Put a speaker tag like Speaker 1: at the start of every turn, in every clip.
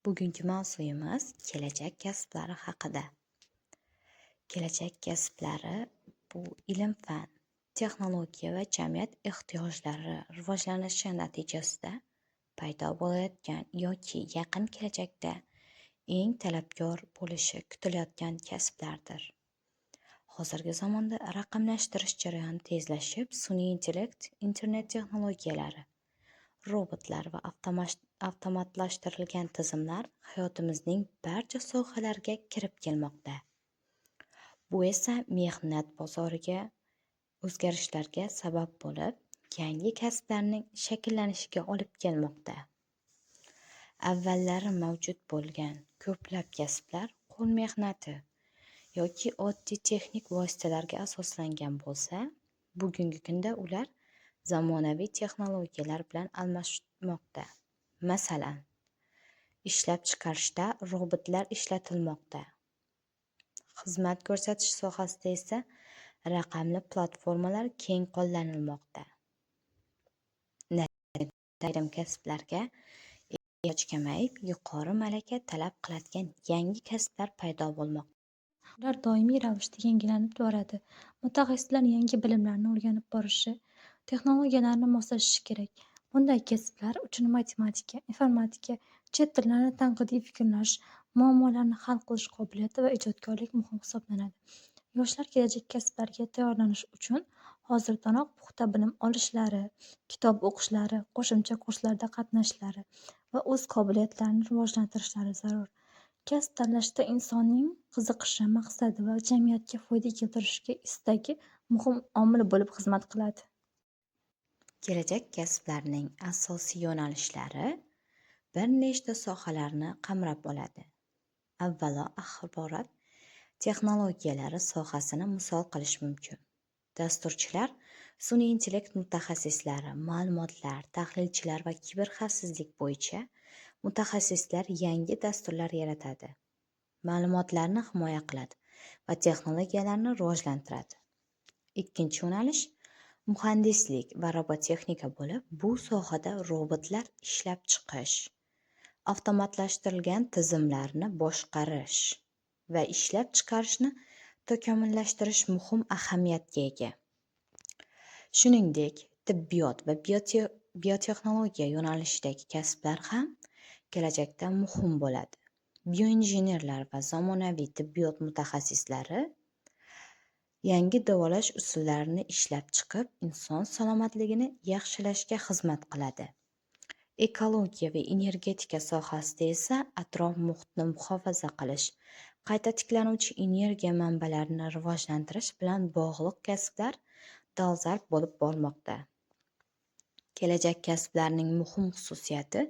Speaker 1: Bugungi mavzuyimiz kelajak kasblari haqida. Kelajak kasblari bu ilm-fan, texnologiya va jamiyat ehtiyojlari rivojlanishi natijasida paydo bo'layotgan yoki yaqin kelajakda eng talabgor bo'lishi kutilayotgan kasblardir. Hozirgi zamonda raqamlashtirish jarayoni tezlashib, sun'iy intellekt, internet texnologiyalari, robotlar va avtomatlashtirilgan tizimlar hayotimizning barcha sohalariga kirib kelmoqda. Bu esa mehnat bozoriga o'zgarishlarga sabab bo'lib, yangi kasblarning shakllanishiga olib kelmoqda. Avvallari mavjud bo'lgan ko'plab kasblar qo'l mehnati yoki oddiy texnik vositalarga asoslangan bo'lsa, bugungi kunda ular zamonaviy texnologiyalar bilan almashmoqda. Masalan, ishlab chiqarishda robotlar ishlatilmoqda. Xizmat ko'rsatish sohasida esa raqamli platformalar keng qo'llanilmoqda. Ayrim kasblarga ehtiyoj kamayib, yuqori malaka talab qiladigan yangi kasblar paydo bo'lmoqda.
Speaker 2: Ular doimiy ravishda yangilanib boradi. Mutaxassislar yangi bilimlarni o'rganib borishi, texnologiyalarni moslashishi kerak. Bunday kasblar uchun matematika, informatika, chet tillarini tanqidiy fikrlash, muammolarni hal qilish qobiliyati va ijodkorlik muhim hisoblanadi. Yoshlar kelajak kasblariga tayyorlanish uchun hozirdanoq puxta bilim olishlari, kitob o'qishlari, qo'shimcha kurslarda qatnashishlari va o'z qobiliyatlarini rivojlantirishlari zarur. Kasb tanlashda insonning qiziqishi, maqsadi va jamiyatga foyda keltirishga istagi muhim omil bo'lib xizmat qiladi.
Speaker 1: Kelajak kasblarining asosiy yo'nalishlari bir nechta sohalarni qamrab oladi. Avvalo, axborot texnologiyalari sohasini misol qilish mumkin. Dasturchilar, sun'iy intellekt mutaxassislari, ma'lumotlar tahlilchilar va kiberxavfsizlik bo'yicha mutaxassislar yangi dasturlar yaratadi, ma'lumotlarni himoya qiladi va texnologiyalarni rivojlantiradi. Ikkinchi yo'nalish muhandislik va robotexnika bo'lib, bu sohada robotlar ishlab chiqish, avtomatlashtirilgan tizimlarni boshqarish va ishlab chiqarishni takomillashtirish muhim ahamiyatga ega. Shuningdek, tibbiyot va biotexnologiya yo'nalishidagi kasblar ham kelajakda muhim bo'ladi. Bioinjenerlar va zamonaviy tibbiyot mutaxassislari yangi davolash usullarini ishlab chiqib, inson salomatligini yaxshilashga xizmat qiladi. Ekologiya va energetika sohasida esa atrof muhitni muhofaza qilish, qayta tiklanuvchi energiya manbalarini rivojlantirish bilan bog'liq kasblar dolzarb bo'lib bormoqda. Kelajak kasblarining muhim xususiyati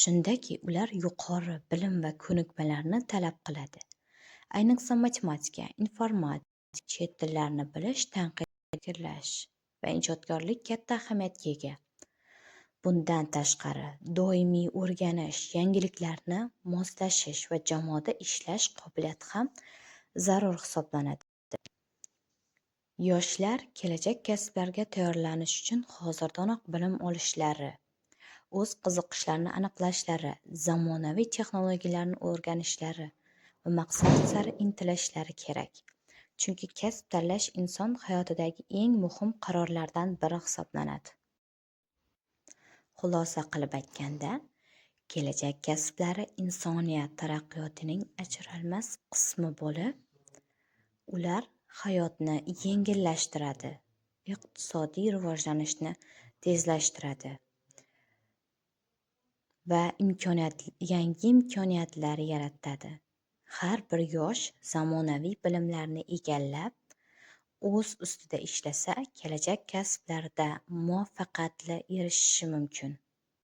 Speaker 1: shundaki, ular yuqori bilim va ko'nikmalarni talab qiladi. Ayniqsa matematika, informatika, chet tillarini bilish, tanqidiy fikrlash va ijodkorlik katta ahamiyatga ega. Bundan tashqari, doimiy o'rganish, yangiliklarni moslashish va jamoada ishlash qobiliyati ham zarur hisoblanadi. Yoshlar kelajak kasblariga tayyorlanish uchun hozirdanoq bilim olishlari, o'z qiziqishlarini aniqlashlari, zamonaviy texnologiyalarni o'rganishlari va maqsad sari intilishlari kerak. Chunki kasb tanlash inson hayotidagi eng muhim qarorlardan biri hisoblanadi. Xulosa qilib aytganda, kelajak kasblari insoniyat taraqqiyotining ajralmas qismi bo'lib, ular hayotni yengillashtiradi, iqtisodiy rivojlanishni tezlashtiradi va yangi imkoniyatlar yaratadi. Har bir yosh zamonaviy bilimlarni egallab, o'z ustida ishlasa, kelajak kasblarida muvaffaqiyatli erishishi mumkin.